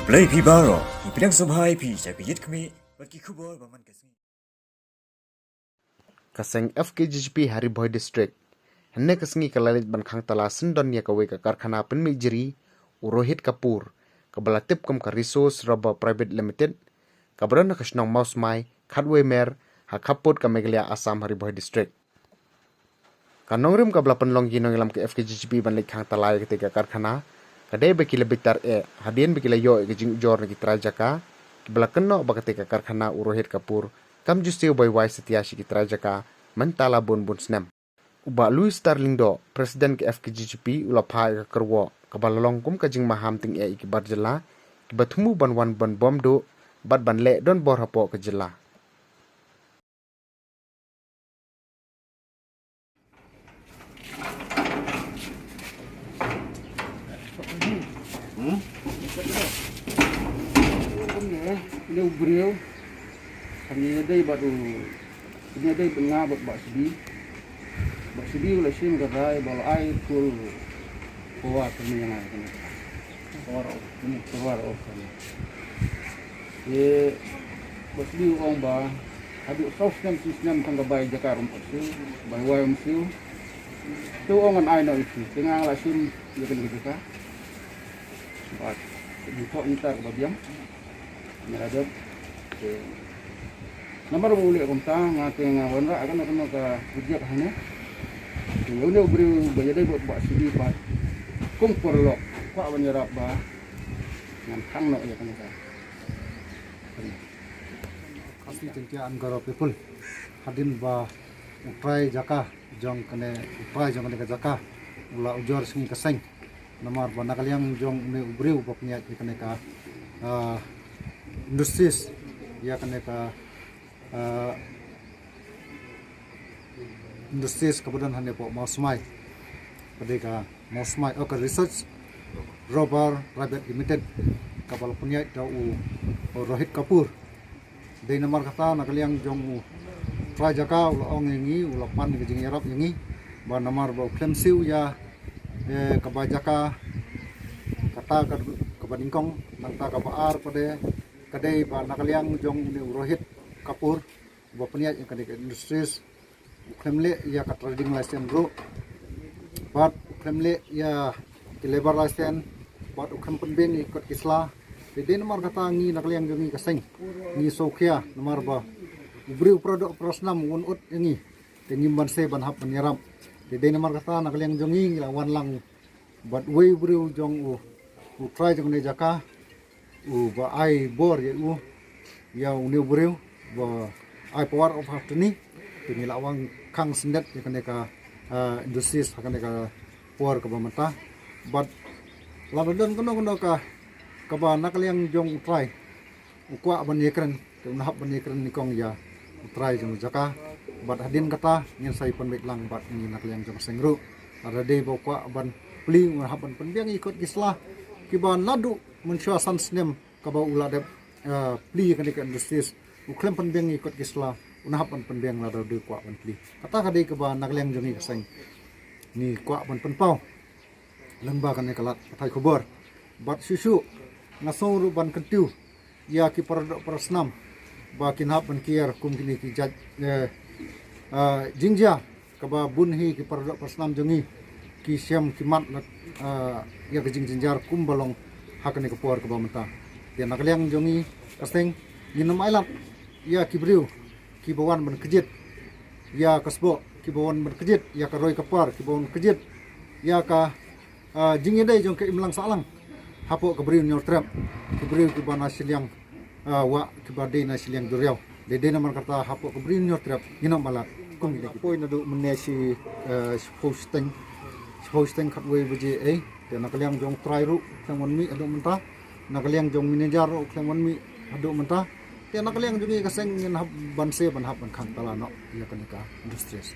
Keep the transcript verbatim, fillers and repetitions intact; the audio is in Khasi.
Blei phi baroh, ngi pdiang sngewbha ïa phi sha ka Ïit Khmih bad ki khubor ba man ka sngi. Ka seng F K G G P ha Ri Bhoi District hynne ka sngi ka la leit ban khang tala syndon ïa kawei ka karkhana pynmih jri u Rohit Kapoor, kaba la tip kum ka Resource Rubber Private Limited, kaba don ha ka shnong Mawsmai, Khatwei Mer, ha khappud ka Meghalaya Assam ha Ri Bhoi District. Ka nongrim kaba la pynlong ïa ki nongïalam ka F K G G P ban leit khang tala ïa katei ka karkhana ka dei ba ki la bitar eh hadien ba ki la ïoh ïa ka jingujor na ki trai jaka, kiba la kynnoh ba katei ka karkhana u Rohit Kapoor kam ju siew bai wai satia sha ki trai jaka mynta la bun bun snem. U Bah Louis Star Lyngdoh, President ka F K G G P, u la phah ïa ka kyrwoh kaba la long kum ka jingmaham tyngeh ïa ki bar jylla kiba thmu ban wan ban bam duh bad ban leh donbor hapoh ka jylla. Hmm? Une u briew, kane dei bad u, kane dei bad nga bad Bah Sidi. Bah Sidi u la shim ka rai ba la ai kul power kane ïa nga kane. Power off, kane power off kane. Ye, Bah Sidi u ong ba haduh saw snem shi snem tang ka bai jaka ruh um siew, bai wai um siew. Te u ong ngan ai noh ïa phi, te nga la shim ïa kane ka jaka. Bad ngi thoh ngi tar kaba biang. Nga la dep. Te namar ba u leh kumta, nga te nga wanrah kano kano ka project hangne. Te une u briew ba ïadei bad Bah Sidi bad kum paralok, kwah ban ïarap ba ngan khang noh ïa kane ka. Khasi Jaiñtia and Garo people. Hadien ba u trai jaka jong kane, u trai jong kane ka jaka u la ujor sngi ka seng. Namar ba na ka liang jong une u briew ba pynïaid ïa kane ka, ah, industries, ïa kane ka, ah, industries kaba don hangne hapoh Mawsmai. Ka dei ka Mawsmai, oh, ka Resource Rubber Private Limited, kaba la pynïaid da u, u Rohit Kapoor. Dei namar kata na ka liang jong u trai jaka u la ong ïa ngi, u la pan ka jingïarap ïa ngi ba namar ba u khlem siew ïa, eh, kaba jaka kata ka, kaba nyngkong, nangta kaba ar pat de ka dei ba na ka liang jong une u Rohit Kapoor ba pynïaid ïa kane ka industries. U khlem leh ïa ka trading license ruh, bad u khlem leh ïa ki labour license, bad u khlem pynbiang ïa ki kot ki sla. Te dei namar kata ngi na ka liang jong ngi ka seng ngi sngewkhia namar ba u briew para doh para snam u wan ud ïa ngi. Te ngim banse ban hap ban ïarap. Te dei namar kata na ka liang jong ngi ngi la wan lang bad uwei u briew jong u, u trai jong une jaka, u ba ai bor ïa u, ïa une u briew ba ai power of attorney. Te ngi la wan khang syndet ïa kane ka, ah, industries ha kane ka por kaba mynta. Bad lada don kano kano ka, kaba na ka liang jong u trai u kwah ban ïakren, te un hap ban ïakren nyngkong ïa u trai jong u jaka. Bad hadien kata ngin sa ïa pynbeit lang bad ngi na ka liang jong ka seng ruh. Lada dei ba u kwah ban plie, un hap ban pynbiang ïa ki kot ki sla kiba naduh mynshuwa san snem kaba u la dep, eh, plie ïa kane ka industries. U khlem pynbiang ïa ki kot ki sla, un hap ban pynbiang lada u dei u kwah ban plie. Kata ka dei kaba na ka liang jong ngi ka seng ngi kwah ban pynpaw lyngba kane ka lad pathai khubor. Bad shuh shuh nga sngew ruh ban kyntiew ïa ki para doh para snam ba kin hap ban kiar kum kine ki jait, eh, ah, jingjia kaba bun hi ki para doh para snam jong ngi ki shem ki mad la, ah, ïa ka jingjynjar kumba long ha kane ka por kaba mynta. Te na ka liang jong ngi ka seng ngin ym ailad ïa ki briew kiba wan ban kjit ïa ka sboh, kiba wan ban kjit ïa ka roi ka par, kiba wan kjit ïa ka, ah, jingïadei jong ka imlang sahlang hapoh ka Bri u Hynñiewtrep, ki briew kiba na shiliang, ah, wah, kiba dei na shiliang duriaw. Dei, dei namar kata hapoh ka Bri u Hynñiewtrep ngin ym ailad kum ïa ki. Poi naduh mynne shi, eh, shiphew shiteng, shiphew shiteng khatwei baje ei. Te na ka liang jong u trai ruh u khlem wan mih haduh mynta. Na ka liang jong u manager ruh u khlem wan mih haduh mynta. Te na ka liang jong ngi ka seng ngin hap banse ban hap ban khang tala noh ïa kane ka industries.